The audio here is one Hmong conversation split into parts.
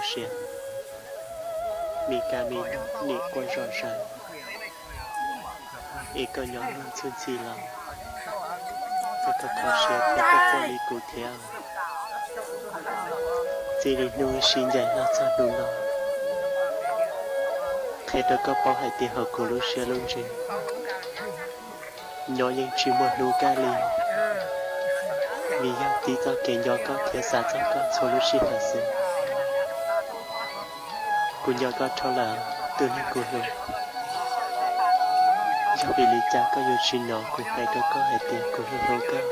siab, me kab me noog nim quaj zom zaws, es koj nyob luag ntxhi ntxhi los koj kho siab thiab koj quaj li kuv thiab. Txij li hnub wb sib ncaim los txog hnub no, qhia rau koj paub hais tias hauv kuv lub siab lub ntsws nyob yeej tsis muaj hnub kaj li, vim yog tib txoj kev nco koj thiab xav txog koj txhua lub sij hawm xwb. Kuv nco koj dhau lawm tus neeg kuv hlub. Yog vim li cas koj yuav tsis hnov kuv hais rau koj hais tias kuv hlub hlub koj,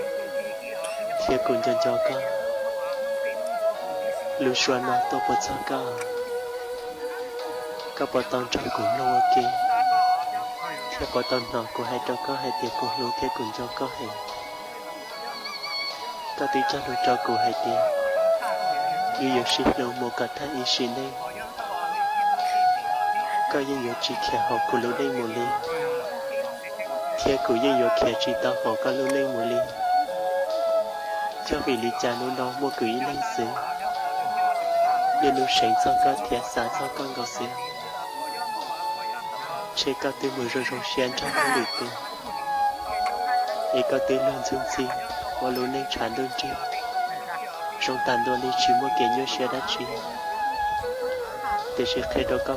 thiab kuv nco nco koj? Lub suab no tuaj puas txog koj? Koj puas tau nrog kuv mloog ua ke, thiab puas tau hnov kuv hais rau koj hais tias kuv hlub thiab kuv nco koj heev? Koj twb cog lus rau kuv hais tias wb yuav sib hlub mus kom tag ib sim neej. Koj yeej yuav tsis khiav hauv kuv lub neej mus li, thiab kuv yeej yuav khiav tsis tau hauv koj lub neej mus li. Yog vim li cas hnub no muaj kuv ib leeg xwb, niaj hnub seev txog koj thiab xav txog koj nkaus xwb? Ntshe koj twb mus zoo zoo siab nrog koj lwm tus, es koj twb luag ntxhi ntxhi ua lub neej tshav ntuj nrig, zoo tas ntua li tsis muaj kev nyuaj siab dab tsi. Tiam sis qhia rau koj